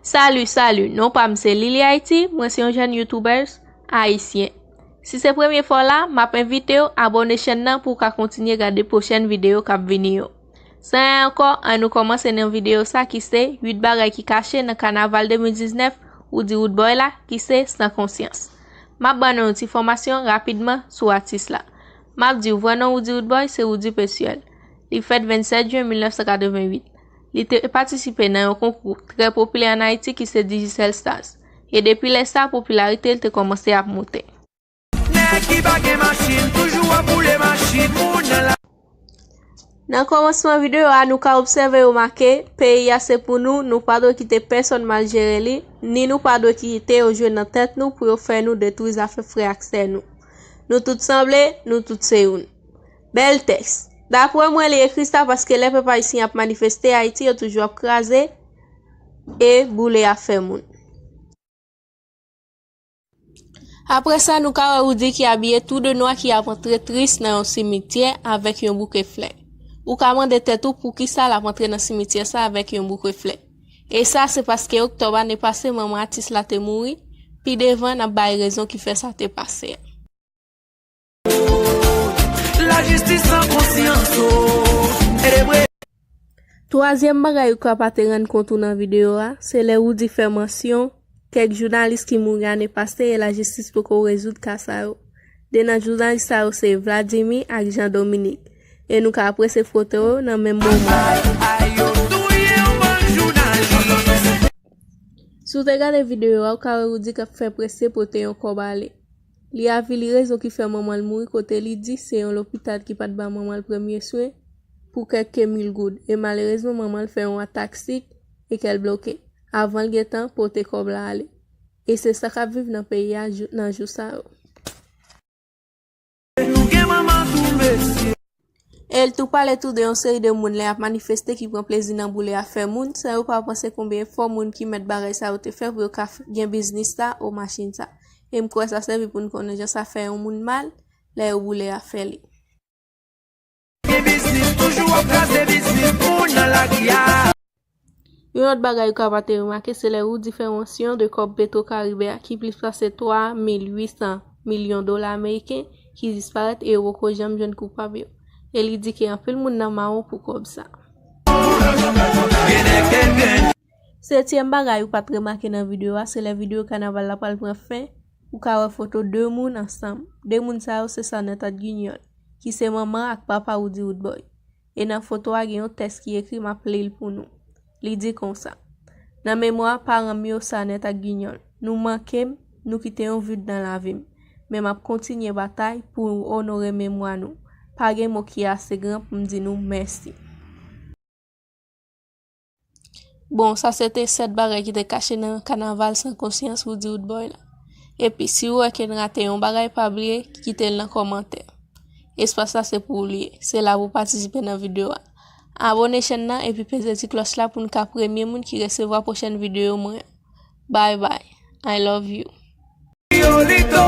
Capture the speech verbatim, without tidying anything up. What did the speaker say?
Salut, salut, non pa m se Lily Haiti, mwen se yon jèn YouTubers ayisyen. Si se premye fwa w la, m ap envite w abòne chèn nan pou w ka kontinye gade pwochèn videyo k ap vini yo. San anyen ankò, ann nou kòmanse nan videyo sa ki se uit bagay ki kache nan kanaval de mil diznèf Roody Roodboy la ki se San Konsyans. M ap ban nou yon ti fòmasyon rapidman sou atis la. M ap di w vrè non Roody Roodboy se Roody Petuel. Li fèt vennsèt jen mil nèf san katrevenn uit. Li te patisipe nan yon konkou trè popilè ann Ayiti ki se Digicel Stars. E depi lè sa, popilarite l te kòmanse ap moute. Nèg ki pa gen machin, toujou ap boule machin moun nan la. Nan kòmansman videyo a, nou ka obsève yo make, peyi a se pou nou, nou pa dwe kite pèsonn mal jere li, ni nou pa dwe kite yo jwe nan tèt nou pou yo fè nou detwi zafè frè ak sè nou. Nou tout sanble, nou tout se youn. Bèl tèks. Daprè mwen, li ekri sa paske lè pèp ayisyen ap manifeste Ayiti, yo toujou ap kraze e boule afè moun. Apre sa, nou ka wè Roody ki abiye tou de nwa ki ap antre tris nan yon simityè avèk yon bouke flè. Ou ka mande tèt ou poukisa l ap antre nan simityè sa avèk yon bouke flè. E sa, se paske oktòb ane pase, manman atis la te mouri. Pi devan, n ap bay rezon ki fè sa te pase a. Lajistis san konsyans, oh. Twazyenm bagay ou ka pa te rann kont ou nan videyo a, se lè Roody fè mansyon kèk jounalis ki mouri ane pase e lajistis poko rezoud ka sa yo. De nan jounalis sa yo se Vladimir ak Jean Dominique. E nou ka apresye foto yo nan menm moman. Ay, ay, yo touye yon bann jounalis. Si w te gade videyo a, ou ka wè Roody k ap fè prese pote yon kòb ale. Li avili rezon ki fè manman l mouri kote li di se yon lopital ki pa t ba manman l premye swen pou kèk mil goud. E malerezman, manman l fè yon atak sik e kè l bloke. Avan l gentan pote kòb la ale. E se sa k ap viv nan peyi a jou- nan jou sa yo. Nou gen manman tou, mesye. E l tou pale tou de yon seri de moun lè y ap manifeste ki pran plezi nan boule afè moun, san yo pa panse konbyen efò moun ki mèt bagay sa yo te fè pou yo ka f- gen biznis sa ou machin sa. E m kwè sa sèvi pou n konnen jan sa fè yon moun mal lè yo boule afè li. Gen biznis, toujou ap kraze biznis moun nan lari a. Yon lòt bagay ou ka pa te remake, se lè Roody fè mansyon de kòb Petro Caribe a, ki plis pase twa mil uit san milyon dola ameriken, ki disparèt e yo poko janm jwenn koupab yo. E li di ke anpil moun nan mawon pou kòb sa. Setyèm bagay ou pa t remake nan videyo a, se lè videyo kanaval la pral pran fen, ou ka wè foto de moun ansanm. De moun sa yo se Sanette ak Guignol, ki se manman ak papa Roody Roodboy. E nan foto a gen yon tèks ki ekri, m ap li l pou nou. Li di konsa, nan memwa paran m yo Sanette ak Guignol, nou manke m, nou kite yon vid nan lavi m. Men m ap kontinye batay pou onore memwa nou. Pa gen mo ki ase gran pou m di nou mèsi. Bon, sa se te sèt bagay ki te kache nan kanaval san konsyans Roody Roodboy la. Epi, si w wè ke n rate yon bagay, pa bliye kite l nan kòmantè. Espas la se pou ou li ye. Se la pou w patisipe nan videyo a. Abòne chèn nan epi peze ti klòch la pou n ka premye moun ki resevwa pwochèn videyo mwen an. Bye bye. I love you. Yolito,